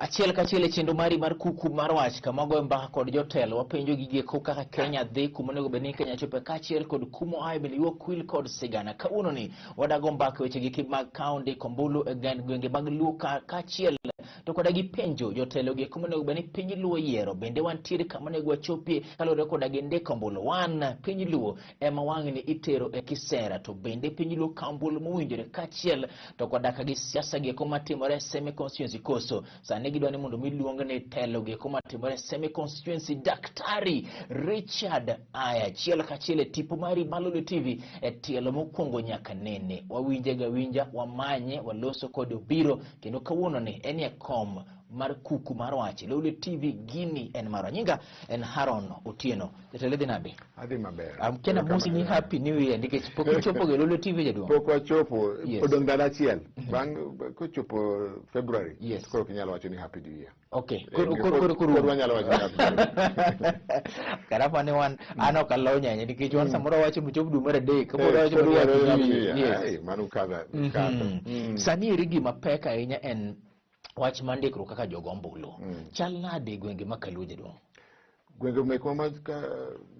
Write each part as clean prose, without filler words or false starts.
Achiel kachiel e chenro mari mar kuku mar wach kama wagoyo mbaka kod jotelo, wapenjo gi gieko kaka Kenya dhi, kuma onego bed ni Kenya chope, kaachiel kod kuma oaye bende ywak wil kod sigana. Kawuono ni wadago mbaka weche giki mag kaunti Kombulu e gwenge mag Luo ka kaachiel to koda gi penjo jotelo gi kuma onego bed ni piny Luo yiero, bende wantiere kama onego wachopie kaluwore koda gi ndiko ombulu. Wan piny Luo ema wang'ni itero e kisera, to bende piny Luo kawo ombulu mowinjore kaachiel to koda ka gi siasa gieko matimore e Seme constituency koso sani gidwa ni mondo mi luong ni telo gieko matimore e Seme constituency. Daktari Richard Aya achiel kachiel e tipo mari Malolo TV e tielo mokwongo nyaka nene wawinje ga winja, wamanye, waloso kode obiro, kendo kawuono ni en e kom mar kuku mar wach Lolwe TV. Gini en marwa, nyinga en Haron Otieno. Jatelo, idhi nade? Adhi maber. Kena mosi ni happy new year nikech pok ichopo ge Lolwe TV, jaduong'. Pok wachopo. Odong' ndalo achiel. Bang' kochopo February. Koro ok inyal wacho ni happy new year. Koro wanyalo wacho ni happy new year. Kara ni wan an ok alony ahinya nikech wan samoro wacho mochop dwe mar adek kapod wacho ni happy new year. Mano kadha. Sani eri gima pek ahinya en wach mar ndikruok kaka jogo ombulu. Chal nade e gwenge ma Kaluo, jaduong'? Gwenge mekwa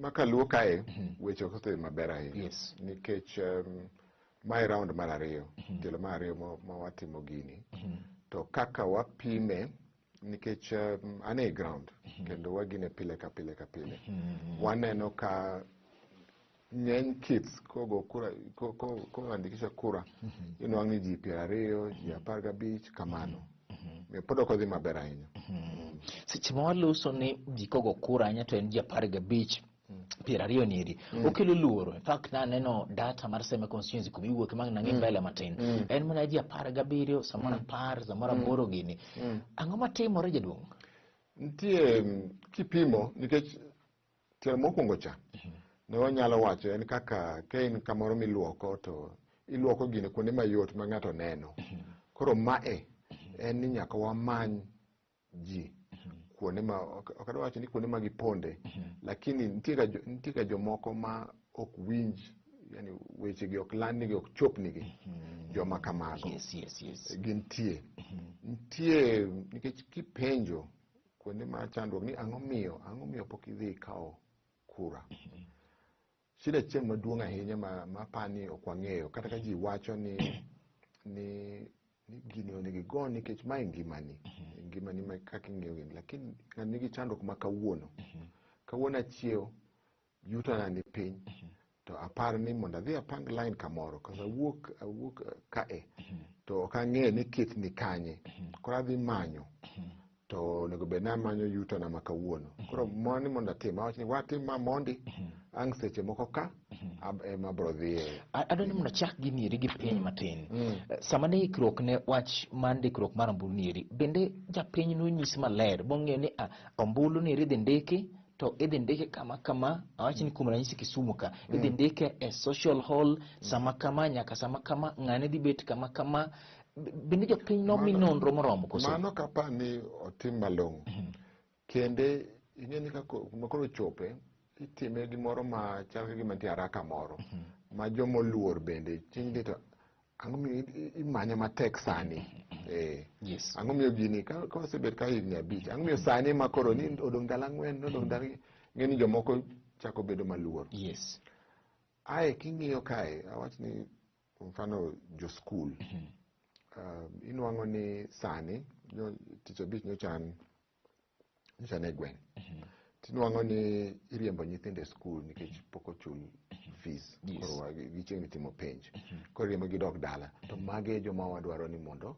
ma Kaluo kae weche ok osedhi maber ahinya. Nikech mae round mar ariyo, tielo mar ariyo ma watimo gini. To kaka wapime, nikech an e ground kendo wagine pile ka pile ka pile. Waneno ka ng'eny kits kogo kura koandikisha kura inwang'o ni ji 20, ji 15 kamano. Pod ok odhi maber ahinya. Seche ma waloso ni ji kogo kura ahinya to en ji 15, 20 nieri okelo luoro. In fact, naneno data mar Seme constituency kuma iwuoke ma nang'i mbele matin, en mana ji 17, samoro 10, samoro 8 gini. Ang'o matimore, jaduong'? Nitie kipimo nikech tielo mokwongo cha ne wanyalo wacho en kaka ka in kamoro miluoko to iluoko gine kuonde mayot ma ng'ato neno. Koro mae en ni nyaka wamany ji kuonde ma ok adwa wacho ni kuonde ma giponde, lakini nitie ga jomoko ma ok winj, yani weche gi ok landnigi, ok chopnigi, joma kamago. Gintie. Nitie nikech kipenjo kuonde ma chandruok ni ang'o miyo pok idhi ikawo kura. Shida achiel maduong' ahinya ma apani ok wang'eyo kata ka ji wacho ni gini onego igo nikech mae ngimani, ngimani ma kaka ing'iyo gini, lakini ng'ato nigi chandruok ma kawuono. Kawuono achiew, yutona ni piny, to apar ni mondo adhi apang line kamoro koso awuok kae to ok ang'eyo ni kit ni kanye, koro adhi manyo to onego bed ni amanyo yutona ma kawuono. Koro mano ni mondo atim, awach ni watim ma mondi ang' seche moko ka ema bro dhiye. Adwa ni mondo achak gi nieri gi piny matin. Sama ne ikruok ne wach mar ndikruok mar ombulu nieri, bende japiny nonyis maler mong'eyo ni ombulu nieri idhi ndiki to idhi ndike kama kama, awach ni kuom ranyisi Kisumu ka idhi ndike e social hall sama kama nyaka sama kama, ng'ane dhi bet kama kama, bende jopiny nomi nonro moromo koso? Mano kapa ni otim malong'o. Kende ing'e ni kuma koro chope itime gimoro ma chal ka gima nitie haraka moro ma joma oluor bende chieng' dhi to ang'o miyo imanya matek sani. Ang'o miyo gini ka osebet ka higni 5, ang'o miyo sani ma koro ni odong' ndalo 4, odong' ndalo, ing'e ni jomoko chako bedo maluor. Ae king'iyo kae, awach ni mfano jo skul, inwang'o ni sani tich abich nyocha e gweng', tinwang'o ni iriembo nyithindo e skul nikech pok ochul fees. Koro gichiegni timo penj, koro iriembo gidok dala, to magi e joma wadwaro ni mondo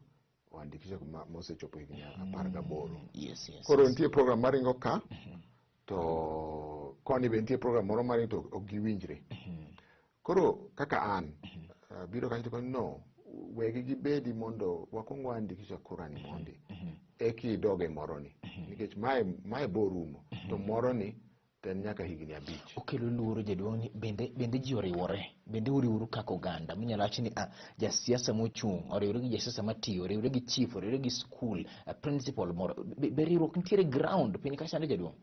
oandikisha mosechopo higni 18. Koro nitie program maringo ka to koni be nitie program moro maringo to ok giwinjre. Koro kaka an biro kanyo to koni no wegi gibedi mondo wakwong waandikisha kura ni mondi eki idog e moroni nikech mae bo rumo to moroni to en nyaka higni 5. Okelo luoro, jaduong', ni bende ji oriwore, bende uriworu kaka oganda minyalo wach ni jasiasa mochung' oriwore gi jasiasa matiyo, oriwore gi chief, oriwore gi school principal moro, be riwruok nitiere ground piny kachande, jaduong'?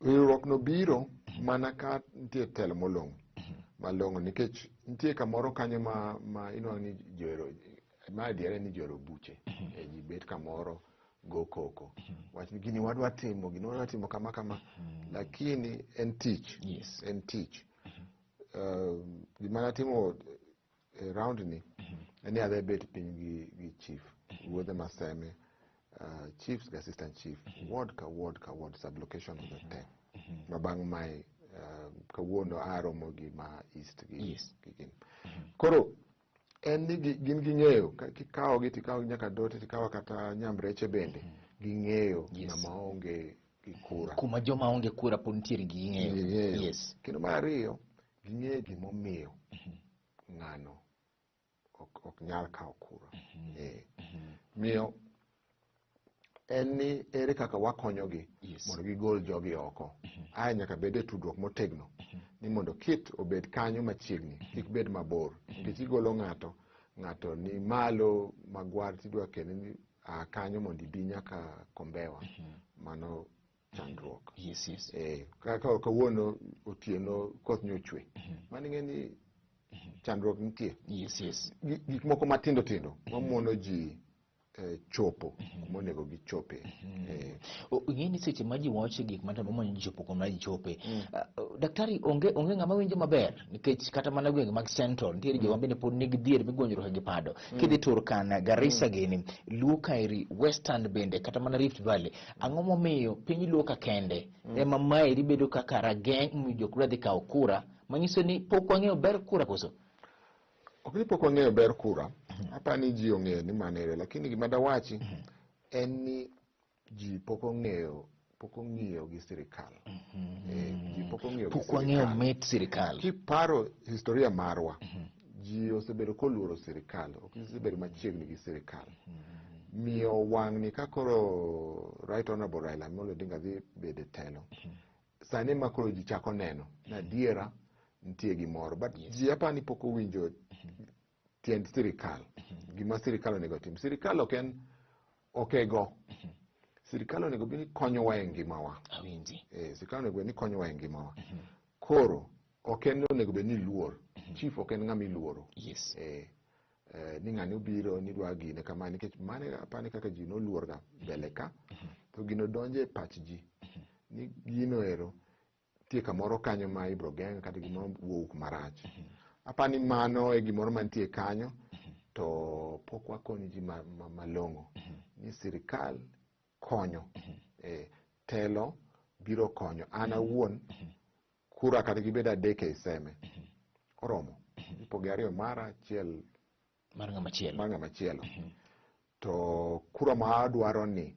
Riwruok no biro mana ka nitie telo molong'o malong'o, nikech nitie kamoro kanyo ma inwang'o ni ji ohero ma adiera ni ji ohero buche. Ji bet kamoro. go koko wach ni gini wadwa timo, gini wadwa timo kama kama, lakini en tich. En tich. Gima natimo e round ni en ni adhi bet piny gi chief wuodhe maseme, chiefs gi assistant chief, ward ka ward ka ward, sublocation of the te ma bang' mae, kawuono aromo gi ma east gi gi gin. Koro en ni gin ging'eyo kikawogi tikawogi nyaka Dote, tikawo kata Nyamreche bende ging'eyo ng'ama onge gi kura. Kuma joma onge kura pod nitiere, ging'eyo. Ging'eyo. Kendo mar ariyo, ging'eyo gimomiyo ng'ano ok nyal kawo kura. Miyo en ni ere kaka wakonyogi mondo gigol jogi oko. Ae nyaka bed e tudruok motegno ni mondo kit obed kanyo machiegni, kik bed mabor, nikech igolo ng'ato, ng'ato ni malo Magwar, tidwa kene ni a kanyo mondo ibi nyaka Kombewa, mano chandruok. Yes, yes. Kaka kawuono otieno koth nyochwe, mano ing'e ni chandruok nitie. Yes. Gik moko matindo tindo mamono ji chopo kuma onego gichope. Ing'e ni seche ma ji wacho gik matindo mamono ji chopo kuma ji chope. Daktari, onge ng'ama winjo maber nikech kata mana gwenge mag Central nitiere joma bende pod nigi dhier migonyruok gi pado. Kidhi Turkana, Garissa gini, Luo kaeri, Western bende, kata mana Rift Valley. Ang'o momiyo piny Luo ka kende ema maeri bedo kaka rageng' miyo jok dwa dhi kawo kura, manyiso ni pok wang'eyo ber kura koso? Ok ni pok wang'eyo ber kura, apa ni ji ong'eyo ni mano ere, lakini gima dawachi en ni ji pok ong'eyo, pok ong'iyo gi sirikal. Ji pok ong'iyo gi Pok wang'eyo sirikal. mit sirikal. Kiparo historia marwa, ji osebedo koluoro sirikal, ok gisebedo machiegni gi sirikal. Miyo wang'ni ka koro Right Honorable Raila Amolo Odinga dhi bedo e telo, sani ma koro ji chako neno ni adiera nitie gimoro, but ji apa ni pok owinjo tiend sirikal, gima sirikal onego tim. Sirikal ok en okego, sirikal onego bed ni konyowa e ngimawa. Awinji. Sirikal onego bed ni konyowa e ngimawa. Koro ok en ni onego bed ni iluor chief, ok en ng'ama iluoro. Ni ng'ani obiro ni dwa gine kama, nikech mano apani kaka ji noluor ga mbele ka to gino donjo e pach ji ni gino ero nitie kamoro kanyo ma ibro geng' kata gimoro wuok marach. Apani mano e gimoro mantie kanyo to pok wakonyo ji malong'o ni sirikal konyo. Telo biro konyo. An awuon kura kata gibed adek e Seme oromo, ipoge ariyo mara, achiel mar ng'ama chielo. Mar ng'ama chielo. To kura ma adwaro ni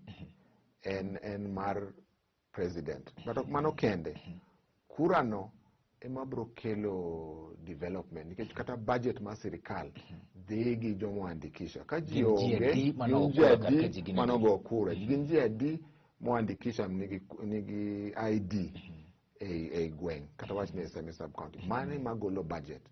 en mar president, but ok mano kende, kura no ema biro kelo development, nikech kata budget mar sirikal dhi gi joma oandikisha. Ka ji Gin ji onge, adi mane gin ogo ji kura kar adi ka ji gin mane adi? ogo kura, gin ji adi moandikisha nigi ID ei gweng', kata wach ni Seme sub county, mano ema golo budget.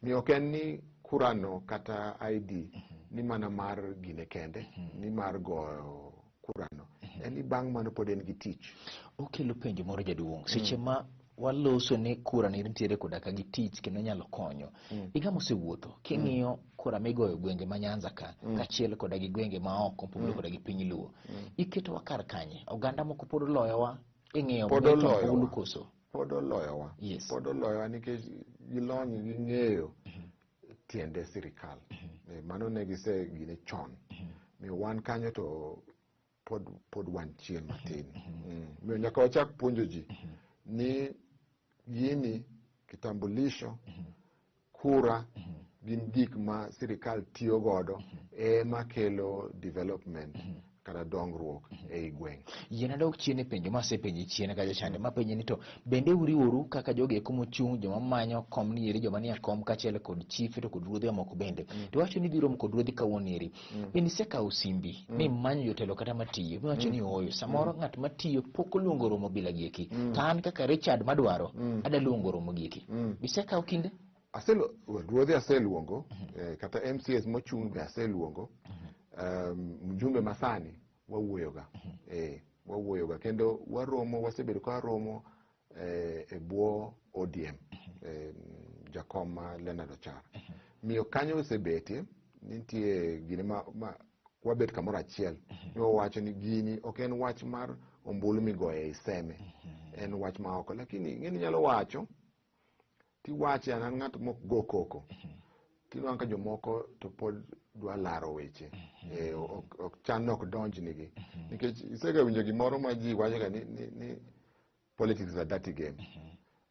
Miyo ok en ni kurano kata ID ni mana mar gine kende, ni mar goyo kurano, en ni bang' mano pod en gi tich. Okelo penjo moro, jaduong', seche ma waloso ni kura ni nitiere koda ka gi tich kendo nyalo konyo. Higa mosewuotho, king'iyo kura migoyo gwenge ma Nyanza ka, kaachiel koda gi gwenge ma oko mopogore koda gi piny Luo, iketowa kar kanye? Oganda moko pod oloyowa ing'iyo Pod mit oloyowa. ombulu koso? Pod oloyowa. Pod oloyowa nikech gilony, ging'eyo tiende sirikal. Mano ne gise gine chon. Miyo wan kanyo to pod wan chien matin. Miyo nyaka wachak puonjo ji ni gini, kitambulisho, kura gin gik ma sirikal tiyo godo ema kelo development kata dongruok ei gweng'. Yiena dok chien e penjo masepenji chien kacha chande, mapenji ni to bende uriworu kaka jogo eko mochung', joma manyo kom ni eri, joma nie kom, kaachiel kod chife to kod ruodhi mamoko bende, to wacho ni idhi romo kod ruodhi kawuono eri, bende isekawo simbi mimanyo jotelo kata matiyo miwacho ni ooyo, samoro ng'at matiyo pok oluongo romo bila gieki, to an kaka Richard madwaro ada luongo romo gieki, isekawo kinde? Ruodhi aseluongo, kata MCAs mochung' be aseluongo. Mjumbe masani wawuoyoga, wawuoyoga kendo waromo, wasebedo ka waromo e bwo ODM, jakom ma Leonard Ochara. Miyo kanyo osebetie, nitie gine ma Wabet kamoro achiel ni wawacho ni gini ok en wach mar ombulu migoyo ei Seme, en wach ma oko. Lakini ing'e ni inyalo wacho tiwache, an ng'at mok go koko, tinwang'o ka jomoko to pod dwa laro weche, ok chan ok donj nigi, nikech isega winjo gimoro ma ji wacho ga ni politics is a dirty game.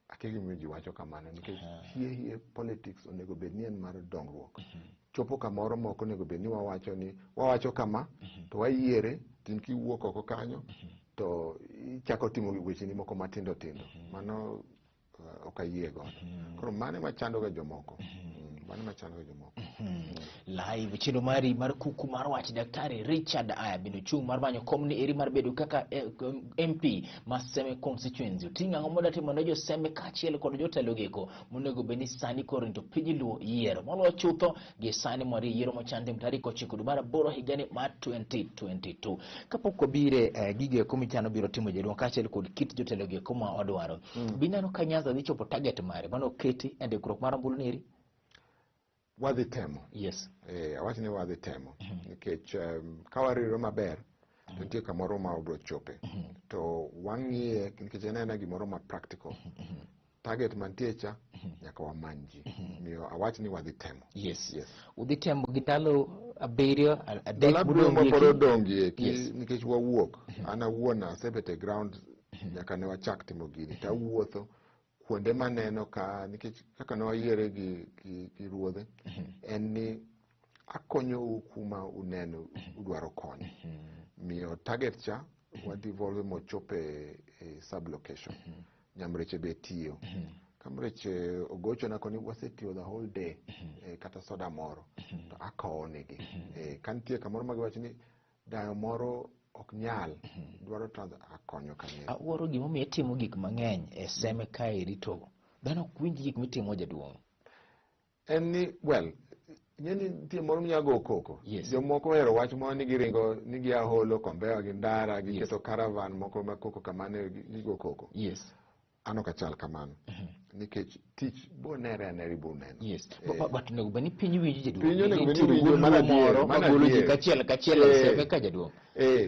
Akia gimomiyo ji wacho kamano, nikech hie hie politics onego bed ni en mar dongruok. Chopo kamoro mok onego bed ni wawacho ni wawacho kama to wayiere, tin kiwuok oko kanyo to ichako timo wecheni moko matindo tindo. Mano ok ayie godo. Koro mano ema chando ga jomoko. Mano ema chando ga jomoko. Live chenro mari mar kuku mar wach, Daktari Richard Aya bende ochung' mar manyo kom ni eri mar bedo kaka MP ma Seme constituency. Oting'o ang'o moda timo ne jo Seme kaachiel kod jotelo geko monego bed ni sani koro rito piny Luo yiero. Moloyo chutho gi sani mwari yiero mochan tim tarik 9 dwe mar 8 higani mar 2022. Kapok wabire gigo eko michano biro timo jaduong' kaachiel kod kit jotelo geko ma odwaro. Bineno ka Nyanza dhi chopo target mare mane oketi e ndikruok mar ombulu ni eri? Wadhi temo. Awach ni wadhi temo. Nikech ka wariwre maber, to nitie kamoro ma wabiro chope. To wang'iye nikech en aena gimoro ma practical. Target mantie cha, nyaka wamany ji. Omiyo awach ni wadhi temo. Yes. Udhi temo gi ndalo 7, 3 Ndalo 7 modong' ma pod eki? odong' gi eki, nikech wawuok. An awuon asebet e ground nyaka ne wachak timo gini. To awuotho kuonde maneno ka, nikech kaka ne wayiere gi ruodhe, en ni akonyou kuma uneno udwaro kony. Miyo target cha wadevolve mochop e sub location. Nyamreche be tiyo. Ka mreche ogochona koni wasetiyo the whole day, kata soda moro, to akowo negi. Ka nitie kamoro ma giwacho ni dayo moro ok nyal, dwaro trans, akonyo kanyo. Awuoro gimomiyo itimo gik mang'eny e Seme kaeri to dhano ok winj gik mitimo jaduong'. En ni, well, ing'e ni nitie moro minyalo go koko. Jomoko ohero wach moro ni giringo ni gia Holo, Kombewa gi Ndara, giketo caravan moko ma koko kamano gigo koko. An ok achal kamano. Nikech tich bo nere anera ibo neno. But onego bed ni piny winjo jaduong'. Piny onego bed ni Nitiere winjo wuod mana Luo moro adier, mana magolo ji adier. kachiel kachiel e Seme ka jaduong'.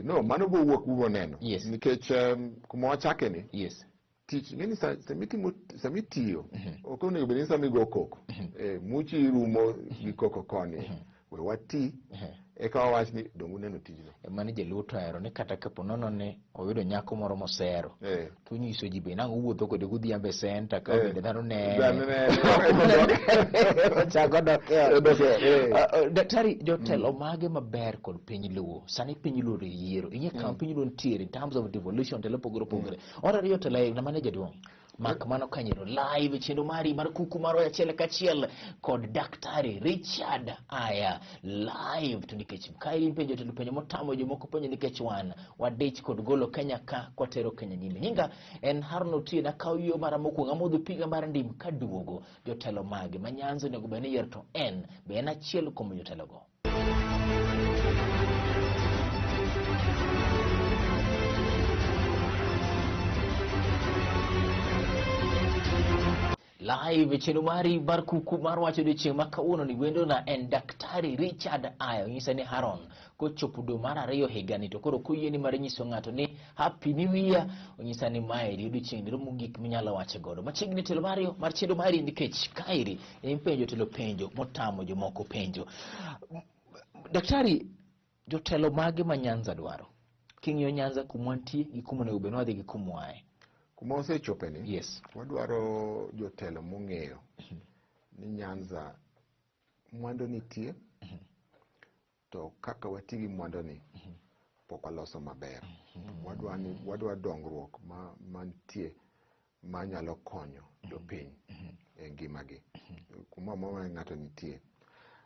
No, mano bo wuok ubo neno. Nikech kuma wachake ni. Tich, ing'e ni sama itiyo, ok onego bed ni sama igo koko. Muchi rumo gi koko koni. We wati, eka wawach ni dong' uneno tijno. Mano jaluo to ohero ni kata kapo nono ni oyudo nyako moro mosero, to onyiso ji be nang'o owuotho kode godhiambo e center ka bende dhano nene. Dhano nene. Ochako dok e ot. Dok e ot, eh. Daktari, jotelo mage maber kod piny Luo? Sani piny Luo yiero. Ing'e kama piny Luo nitiere in terms of devolution, telo opogore opogore. Orero jotelo ahinya mane jaduong'? Mak mano kanyero live chenro mari mar kuku mar achiel kachiel kod Daktari Richard Aya live. To nikech ka in penjo jotelo penjo motamo jomoko penjo nikech wan wadich kod golo Kenya ka kwatero Kenya nyime. Nyinga en Haron Otieno, akawo yo mara mokwongo amodho piga mar ndim kaduogo. Jotelo mage ma Nyanza onego bed ni yiero to en be en achiel kuom jotelogo. Live chenro mari mar kuku mar wach odiochieng' ma kawuono ni wendo na en Daktari Richard Aya. Onyisa ni Haron kochopo dwe mar 2 higani to koro koyieni mar nyiso ng'ato ni Happy New Year, onyisa ni maeri odiochieng' ni romo gik minyalo wache godo. Machiegni telo mar 2 mar chenro mari nikech kaeri en penjo telo penjo motamo jomoko penjo. Daktari, jotelo mage ma Nyanza dwaro? King'iyo Nyanza kuma wantie gi kuma onego bed ni wadhi gi kuma waaye. Kuma osechope ni, wadwaro jotelo mong'eyo ni Nyanza mwandu nitie, to kaka wati gi mwandu ni pok waloso maber. Wadwa dongruok mantie manyalo konyo jopiny e ngimagi. Kuma moro ng'ato nitie.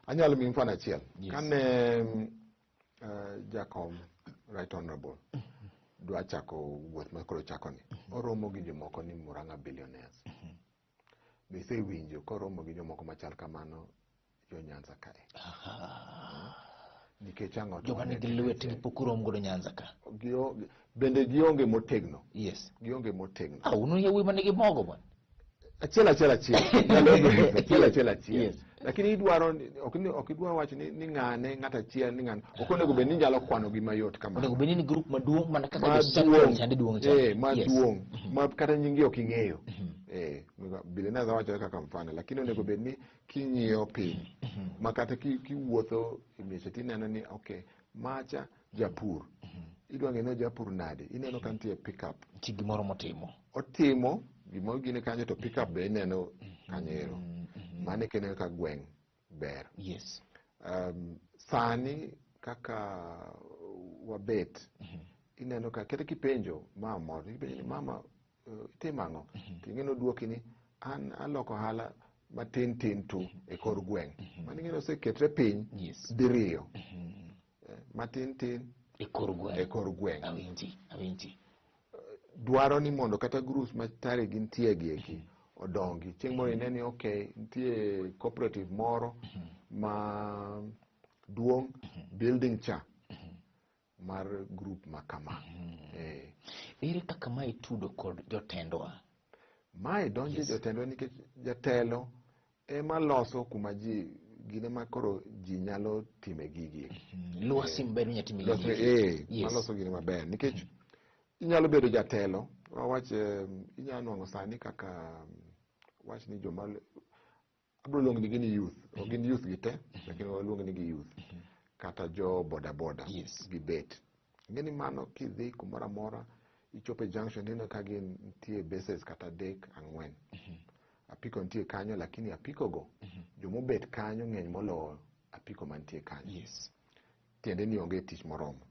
Anyalo miyi mfano achiel. Kane Jakom Right Honorable dwa chako wuoth ma koro chako ni, oromo gi jomoko ni Murang'a Billionaires. Be isewinjo koromo gi jomoko machal kamano jo Nyanza kae? Nikech ang'o to Joma wane nigi tich lwetgi achiel? pok orom godo Nyanza ka. Bende gionge motegno. Gionge motegno. Ah, unu yawuoyi ma nigi mogo bwana. Achiel achiel achiel. Nyalo bedo achiel achiel achiel. Lakini idwaro ok idwar wacho ni ng'ane ng'at achiel ni ng'ane. Ok onego bed ni inyalo kwano gi mayot kamano. Onego bed ni group maduong' mana kaka jo central chande duong' cha. Maduong' ma kata nyingi ok ing'eyo. Billionaires wacho kaka mfano, lakini onego bed ni king'iyo piny ma kata kiwuotho e mieche tineno ni okay, macha japur. Idwa ng'eyo ni japur nade? Ineno ka nitie pickup. Nitie gimoro motimo. Otimo gimoro gine kanyo to pickup be ineno kanyo ero. Mano eka ineno ka gweng' ber. Yes. Sani kaka wabet, ineno ka kata kipenjo mama moro, ipenjo ni mama itimo ang'o? To ing'e nodwoki ni an aloko ohala matin tin tu e kor gweng'. Mano ing'e ni oseketre piny diriyo. Matin tin e kor gweng'. E kor gweng'. Awinji, awinji. Dwaro ni mondo kata groups ma tare gintie gi eki odongi. Chieng' moro ine ni okay, nitie cooperative moro ma duong' building cha mar group ma kama. Ere kaka mae tudo kod jotendwa? Mae donjo jotendwa nikech jatelo ema loso kuma ji gine ma koro ji nyalo time gigi. Lwasi maber minyalo time gigi. Maloso gine maber nikech inyalo bedo jatelo, wawach inyalo nwang'o sani kaka wach ni joma abiro luongo ni gin youth, ok gin youth gi te, lakini waluongo ni gi youth kata jo boda boda gi bet. Ing'e ni mano kidhi kumoro amora ichopo e junction ineno ka gin nitie buses kata 3 4. Apiko nitie kanyo, lakini apiko go jomobet kanyo ng'eny moloyo apiko mantie kanyo. Tiende ni onge tich moromo.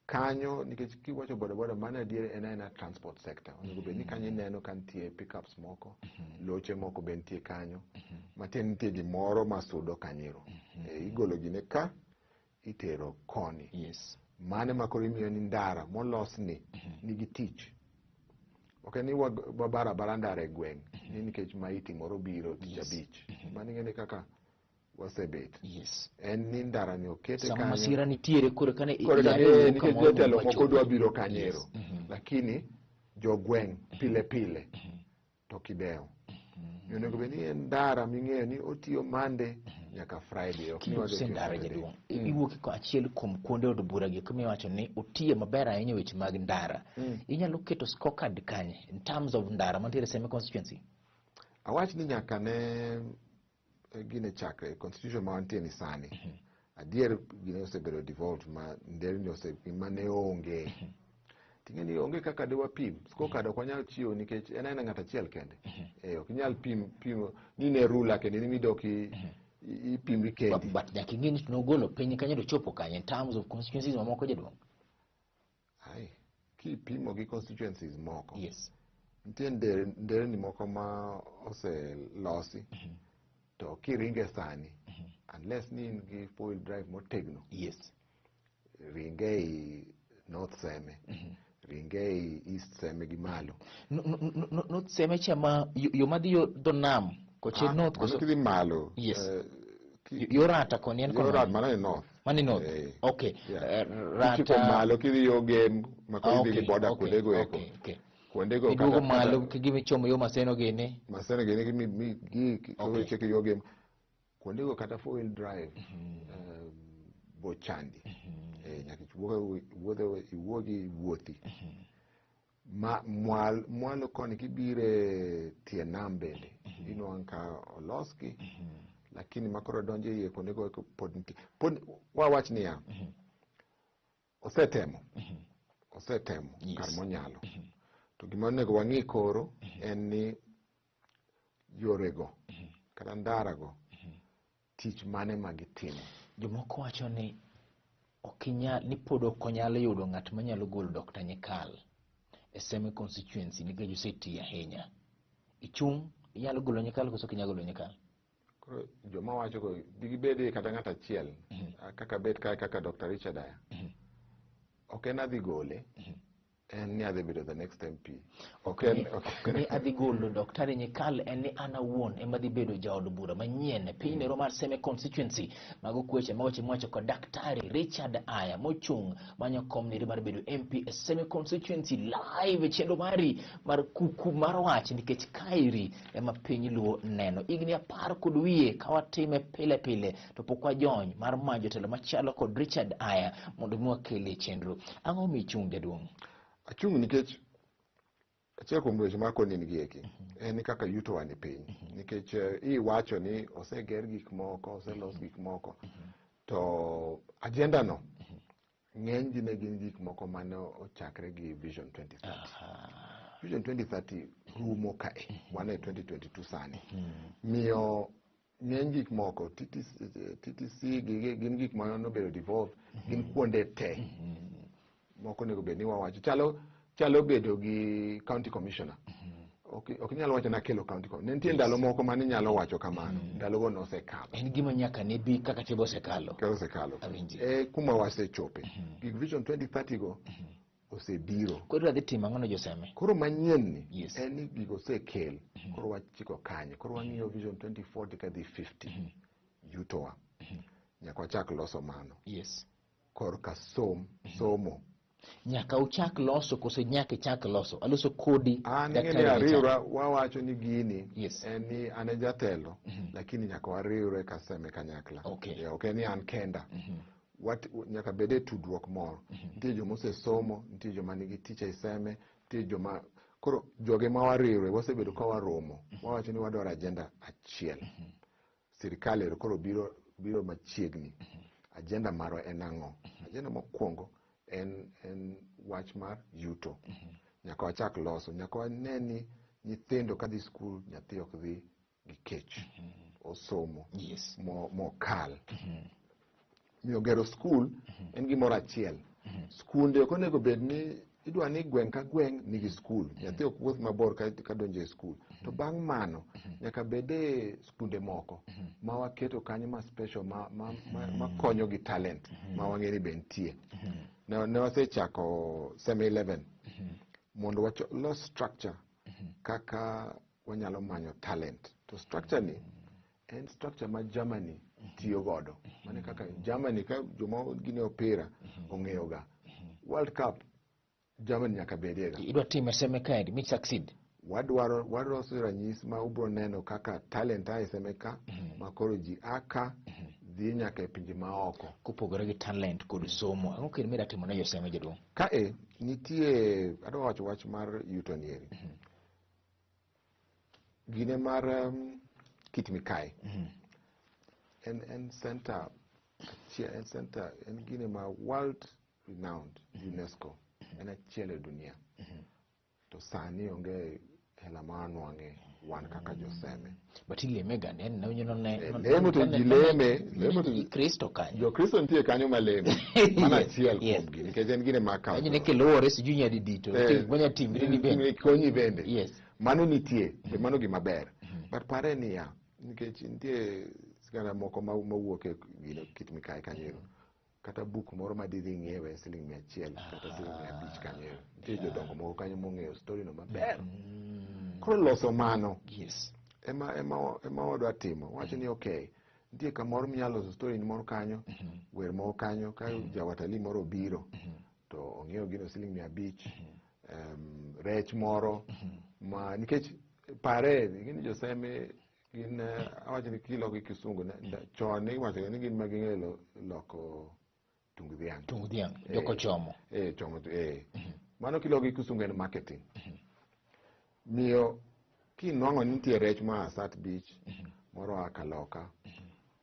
Kanyo nikech kiwacho boda boda mano adier en aena transport sector. Onego bed ni kanyo ineno ka nitie pickups moko, loche moko be nitie kanyo. Matiende nitie gimoro masudo kanyero. Igolo gine ka itero koni. Mano ema koro imiyo ni ndara molosni nigi tich. Ok en ni wabaro abara ndara e gweng' ni nikech maiti moro biro tich abich. Mano ing'e ni kaka wasebet. En ni ndara ni okete kanyo. Sama masira nitiere koro kane nikech jotelo moko dwa biro kanyero. Lakini jogweng' pile pile to kidewo. Onego bed ni en ndara ming'eyo ni otiyo Monday nyaka Friday. Ok ni wadhi ndara jaduong'. Iwuok ko achiel kuom kuonde od bura gi kuma iwacho ni otiye maber ahinya weche mag ndara. Inyalo keto scorecard kanye in terms of ndara mantiere Seme constituency? Awach ni nyaka ne gine chakre constitution ma wantie ni sani. Adier gine osebedo devolved ma nderni mane onge. Ting'e ni onge kaka de wapim. Scorecard ok wanyal chiwo nikech en aena ng'at achiel kende. Ok inyal pimo ni ne rula kendo in midok ipimri kendi. But nyaka ing'e ni nogolo piny kanyo to chopo kanye in terms of constituencies mamoko jaduong'? Ai, kipimo gi constituencies moko. Nitie nderni moko ma oselosi. To kiringe sani, unless ni in gi four wheel drive motegno. Ringe ei North Seme, ringe ei East Seme gi malo. North Seme cha ma yo madhi yo dho nam koche North koso kidhi malo. Yo Rata koni en kono. Yo Rata mano ni North. Mano ni North. Okay. Rata malo kidhi yo Gem ma koro idhi gi boda kuondego eko. Kuondego kata malo kigimi chomo yo Maseno gini. Maseno gini gi koro cheke yo Gem. Kuondego kata four wheel drive bochandi. Nyaka iwuogi iwuothi. Ma mwalo koni kibire tie nam bende inwang'o ka olosgi, lakini makoro donjo iye kuondego pod nitie. Pod wawach niya, osetemo kar monyalo. To gima onego wang'i koro en ni yorego kata ndarago tich mane ma gitimo. Jomoko wacho ni okinyal, ni pod ok onyal yudo ng'at manyalo golo Dr. Nyikal e Seme constituency nikech osetiyo ahinya. Ichung', inyalo golo Nyikal koso ok inyal golo Nyikal? Koro joma wacho go digibed kata ng'at achiel kaka bet kae kaka Dr. Richard Aya. Ok en adhi gole. En ni adhi bedo the next MP. Ok ni adhi golo Daktari Nyikal, en ni an awuon ema dhi bedo jaod bura manyien e piny nero mar Seme constituency. Mago kweche ma weche mwacho kod Daktari Richard Aya mochung' manyo kom neri mar bedo MP e Seme constituency live e chenro mari mar kuku mar wach, nikech kaeri ema piny Luo neno. Higni 10 kod wiye ka watime pile pile to pok wajony mar manyo jotelo machalo kod Richard Aya mondo mi wakelie chenro. Ang'o michung' jaduong'? Achung' nikech achiel kuom weche ma akoni gi eki en ni kaka yutowa ni piny, nikech iwacho ni oseger gik moko, oselos gik moko, to agenda no ng'eny gi ne gin gik moko mane ochakre gi Vision 2030. Vision 2030 rumo kae, wan e 2022 sani. Miyo ng'eny gik moko TTC gin gik ma nobedo devolved, gin kuonde te moko onego bed ni wawacho chalo bedo gi county commissioner. Ok inyal wacho nakelo county commissioner. Ne nitie ndalo moko mane inyalo wacho kamano, ndalogo nosekalo. En gima nyaka ne bi kaka tibo osekalo. Kaka osekalo. Awinji. E kuma wasechope. Gik Vision 2030 go osebiro. Koro adhi timo ang'o ne joseme? Koro manyien ni Yes. en ni gigo osekel. Koro wachiko kanye. Koro wang'iyo Vision 2040 kadhi 50. Yutowa. Nyaka wachak loso mano. Yes. Korka somo. Nyaka uchak loso koso nyaka ichak loso? Aloso kodi. An Daktari ing'e ni Richard. ariwra wawacho ni gini Yes. en ni an e jatelo, lakini nyaka wariwre ka Seme kanyakla. Okay. Ok en ni an kenda. Nyaka bed e tudruok moro. Nitie joma osesomo, nitie joma nigi tich e Seme, nitie joma koro joge ma wariwre wasebedo ka waromo. Wawacho ni wadwaro agenda achiel. Sirikal ero koro biro machiegni. Agenda marwa en ang'o? Agenda mokwongo en wach mar yuto. Nyaka wachak loso, nyaka wane ni nyithindo kadhi skul, nyathi ok dhi gi kech. Osomo. Yes. Mokal. Miyo gero skul en gimoro achiel. Skunde ok onego bed ni idwa ni gweng' ka gweng' nigi skul. Nyathi ok wuoth mabor ka donjo e skul. To bang' mano, nyaka bed e skunde moko ma waketo kanyo ma special ma konyo gi talent ma wang'e ni be nitie. Ne wasechako Seme 11 mondo los structure kaka wanyalo manyo talent. To structure ni en structure ma Germany tiyo godo. Mane kaka Germany ka joma gine opira ong'eyo ga. World Cup Germany nyaka bedie ga. Idwa time Seme kaendi mi succeed. Wadwaro waloso ranyisi ma ubro neno kaka talent a e Seme ka ma koro ji a ka dhi nyaka e pinje maoko. Kopogore gi talent kod somo, ang'o kendo midwa timo ne joseme jaduong'? Kae nitie adwa wacho wach mar yuto nieri. Gine mar Kit Mikayi. En center achiel, en center, en gine ma world renowned UNESCO. En achiel e dunia. To sani onge hela ma wanwang'e wan kaka joseme. But ileme ga ne ne ne Lemo to ji leme, lemo to ji Kristo kanyo. Jokristo nitie kanyo maleme. Mano achiel kuomgi nikech en gine ma Kanyo ne kelore sijui nyadidi to nitie gik manya timre ni bende. Konyi bende. Yes. Mano nitie, be mano gima ber. But pare niya, nikech nitie sigana moko mawuok e gino Kit Mikayi kanyo. Kata buk moro ma didhi ng'iewe siling 100 kata siling 500 kanyo. Nitie jodongo moko kanyo mong'eyo story no maber. Koro loso mano. Yes. Ema wadwa timo. Wacho ni okay, nitie kamoro minyalo loso story ni moro kanyo, wer moro kanyo, ka jawatalii moro obiro, to ong'iewo gino siling 500, rech moro, ma nikech pare, gin joseme, gin, awacho ni kiloko gi kisungu, chon iwacho ni gin ma ging'eyo loko tung dhiang'. Tung dhiang', joko chomo. Chomo. Mano kiloko gi kisungu en marketing. Miyo kinwang'o ni nitie rech moa Sat Beach, moro oa Kaloka,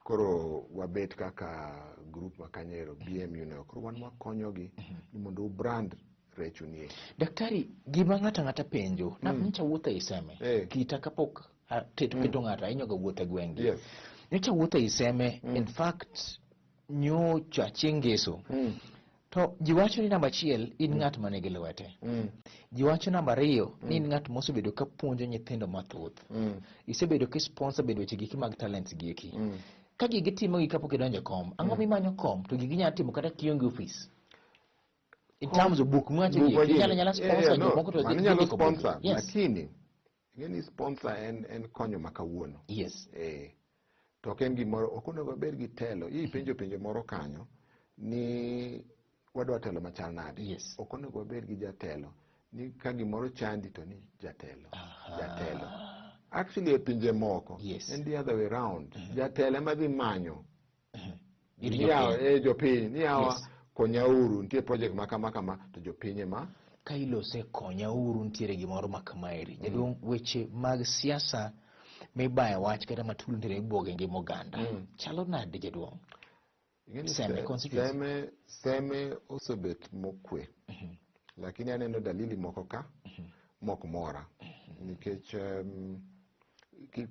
koro wabet kaka group ma kanyero, BMU no, koro wan wakonyogi ni mondo u brand rechu nie. Daktari, gima ng'ato ang'ata penjo, na nyocha wuotho e Seme, kita kapok keto ng'ato ahinyo ga wuotho e gwenge. Yes. Nyocha wuotho e Seme, in fact, nyocha chieng' ngeso. To ji wacho ni namba 1 in ng'at ma nigi lwete. Ji wacho namba 2 ni in ng'at mosebedo ka puonjo nyithindo mathoth. Isebedo ki sponsor bedo weche giki mag talents gi eki. Ka gigi timo gi kapok idonjo e kom, ang'o mimanyo kom to gigi nyalo timo kata kionge ofis? In terms of book mwacho gi inyalo nyala sponsor jomoko to dhi nyalo sponsor. Lakini ing'e ni sponsor en konyo ma kawuono. Yes. To ok en gimoro, ok onego wabed gi telo. Ipenjo penjo moro kanyo ni wadwa telo machal nade. Yes. Ok onego wabed gi jatelo ni ka gimoro chandi to ni jatelo. Jatelo. Actually e pinje moko, yes, en the other way round. Jatelo ema dhi manyo jopiny. Jopiny ni yawa konyauru, nitie project ma kama kama, to jopiny ema ka ilose konyauru, nitiere gimoro ma kamaeri. Jaduong', weche mag siasa mibaye wach kata matulo nitiere ibuoge ngima oganda. Chalo nade jaduong'? Seme constituency. Seme osebet mokwe. Lakini aneno dalili moko ka mok mora. Nikech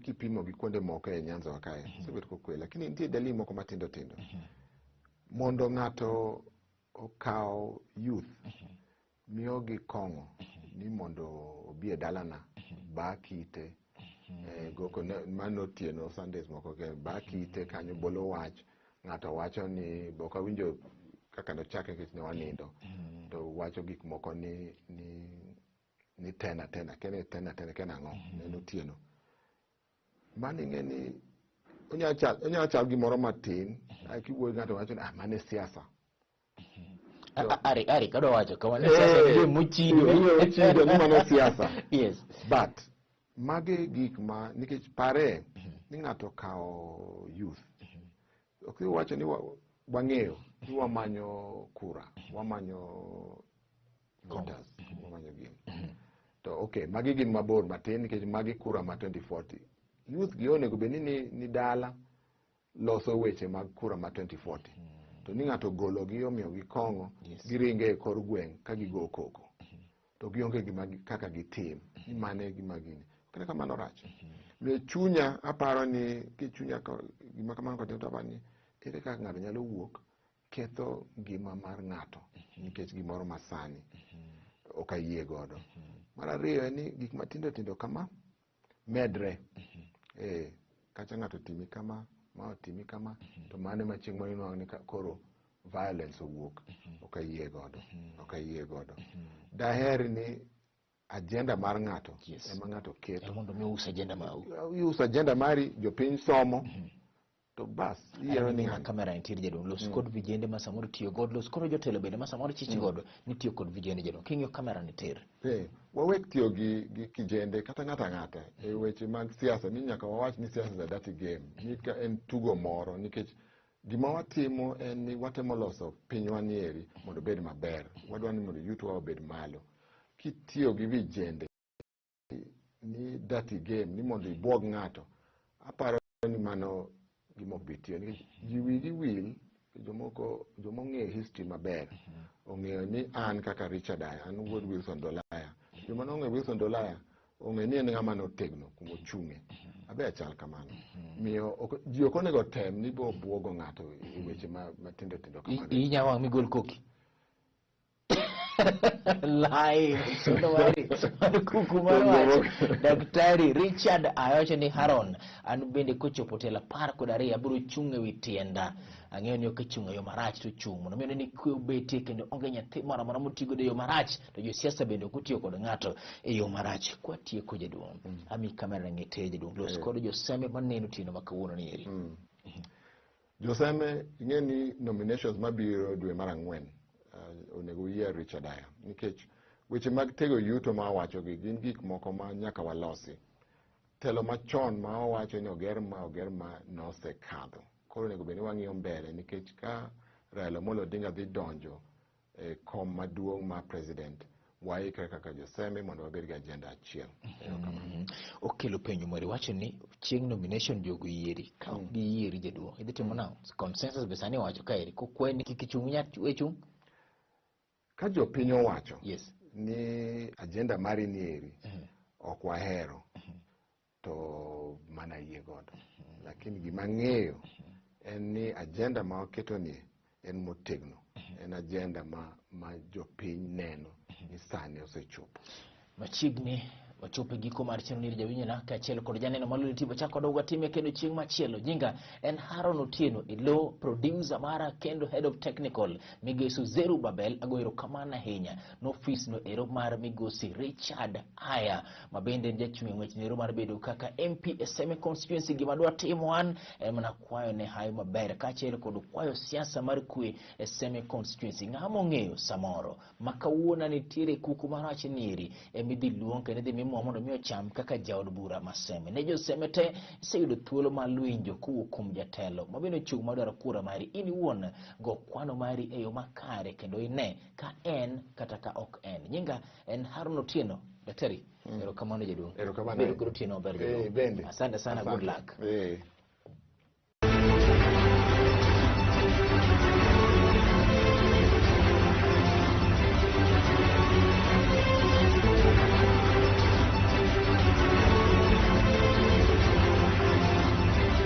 kipimo gi kuonde moko e Nyanza wa kae, osebet kokwe. Lakini nitie dalili moko matindo tindo. Mondo ng'ato okaw youth, miyogi kong'o ni mondo obi e dalana, ba kite, goko mano otieno Sundays moko ke ba kite kanyo bolo wach, ng'ato wacho ni ok awinjo kaka nochake nikech ne wanindo, to wacho gik moko ni tena tena kene tena tena kene ang'o, ne en otieno. Mano ing'e ni onyalo chal gimoro matin, kiwuoyo gi ng'ato wacho ni ah, mano e siasa. Ari ari kadwa wacho kama ne siasa ni mochido. Mochido ni mano siasa. Yes. But mage gik ma nikech pare ni ng'ato kawo youth. Ok iwacho ni wang'eyo ni wamanyo kura, wamanyo voters, wamanyo gini. To okay, magi gin mabor matin nikech magi kura ma 2040. Youth gi onego bed ni dala loso weche mag kura ma 2040. To ni ng'ato ogologi omiyogi kong'o, giringe e kor gweng' ka gigo koko. To gionge gima kaka gitim, ni mane gima gini. Kata kamano rach. Miyo chunya aparo ni kichunya gima kamano kotim to aparo ni ere kaka ng'ato nyalo wuok ketho ngima mar ng'ato nikech gimoro masani ok ayie godo. Mar ariyo en ni gik matindo tindo kama medre. Kacha ng'ato otimi kama, ma otimi kama, to mano ema chieng' moro inwang'o ni koro violence owuok. Ok ayie godo. Ok ayie godo. Daher ni agenda mar ng'ato ema ng'ato keto. Mondo mi us agenda mau. Iuso agenda mari, jopiny somo, to bas, iyiero ni ng'ani. Kamera nitie jaduong', los kod vijende ma samoro tiyo godo, los kod jotelo bende ma samoro chich godo, ni tiyo kod vijende jaduong'. King'iyo kamera ni tir. Wawek tiyo gi kijende kata ng'ato ang'ata e weche mag siasa, ni nyaka wawach ni siasa is a dirty game, ni ka en tugo moro, nikech gima watimo en ni watemo loso pinywa nieri mondo obed maber. Wadwa ni mondo yutowa obed malo. Kitiyo gi vijende ni dirty game, ni mondo ibuog ng'ato, aparo ni mano gima ok bi tiyo, nikech ji wigi wil. Jomoko joma ong'eyo history maber ong'eyo ni an kaka Richard Aya, an wuod Wilson Dolaya. Joma nong'eyo Wilson Dolaya ong'eyo ni en ng'ama notegno kuma ochung'e. Abe achal kamano. Miyo ji ok onego tem ni bo buogo ng'ato e weche matindo tindo kamano. Inya wang' migol koki. Live sondo mari mar kuku mar wach. Daktari Richard Aya ni Haron, an bende kochopo telo 12 abiro chung' ewi tienda. Ang'eyo ni ok ichung' e yo marach to chung' mondo mi ni kwe obetie kendo onge nyathi moro amora motiyo godo e yo marach, to josiasa bende ok otiyo kod ng'ato e yo marach. Kwatieko jaduong', ami kamera ng'ete jaduong', los kod joseme maneno otieno ma kawuono ni eri. Joseme, ing'e ni nominations mabiro dwe mar 4 onego uyier Richard Aya, nikech weche mag tego yuto ma awachogi gin gik moko ma nyaka walosi. Telo machon ma wawacho ni oger ma nosekadho. Koro onego bed ni wang'iyo mbele, nikech ka Raila Amolo Odinga dhi donjo e kom maduong' ma president, waikre kaka joseme mondo wabed gi agenda achiel. Okelo penjo moro, iwacho ni chieng' nomination jogo yieri, ka ok giyieri jaduong', idhi timo nang'o? Consensus be sani owacho kaeri, kokwayi ni kik ichung' inya we chung'? Ka jopiny owacho ni agenda mari ni eri ok wahero, to mana yie godo. Lakini gima ang'eyo en ni agenda ma waketo ni en motegno. En agenda ma jopiny neno ni sani osechopo. Machiegni Wachopo e giko mar chenro ni jawinjona kaachiel kod janeno maluli tipo chako dog watime kendo chieng' machielo. Nyinga en Haron Otieno ilo producer mara kendo head of technical migosi Zeru Babel. Agoyo erokamano ahinya nofis no ero mar migosi Richard Aya ma bende en jachung' e ng'wech nero mar bedo kaka MP e Seme constituency. Gima dwa timo an en mana kwayo ne hayo maber kaachiel kod kwayo siasa mar kwe e Seme constituency. Ng'ama ong'eyo samoro ma kawuono nitiere kuku marach nieri emidhi luong kendo idhi mi mwa mondo mi ocham kaka jaod bura ma Seme. Ne jo Seme te iseyudo thuolo mar winjo kowuok kuom jatelo ma bende ochung' madwaro kura mari in iwuon go kwano mari e yo makare kendo ine ka en kata ka ok en. Nyinga en Harun Otieno. Daktari, erokamano jaduong'. Erokamano. Bedo kod otieno maber jaduong'. Eh, bende. Asante sana, good luck. Eh.